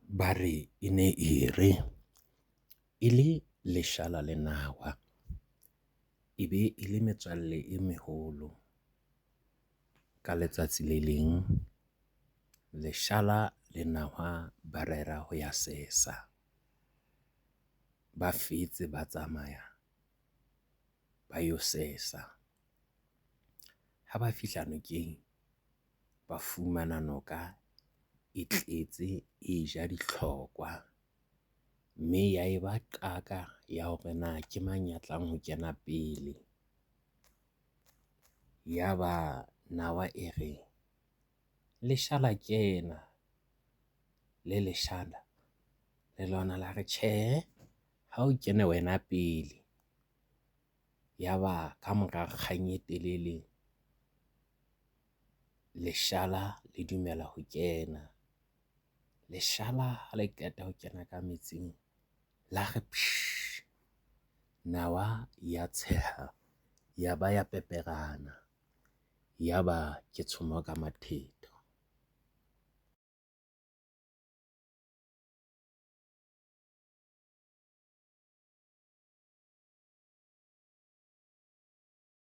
Ba re e ne e re e le leshala le nawa, e be e le metswalle e meholo. Ka letsatsi le leng leshala le nawa ba rera ho ya sesa. Ba fetse ba tsamaya ba yo sesa. Ha ba fihla nokeng, ba fumana noka e tletse e ja ditlhokwa mme ya e ba qaka ya hore na ke mang ya tlang ho kena pele. Ya ba nawa e re, leshala kena, le leshala le lona la re, tjhe ha o kene wena pele. Ya ba ka mora kgang e telele, leshala le dumela ho kena. Leshala ha le qeta ho kena ka metsing, la re pshe! Nawa ya tsheha ya ba ya peperana. Ya ba ke tshomo ka maqheka.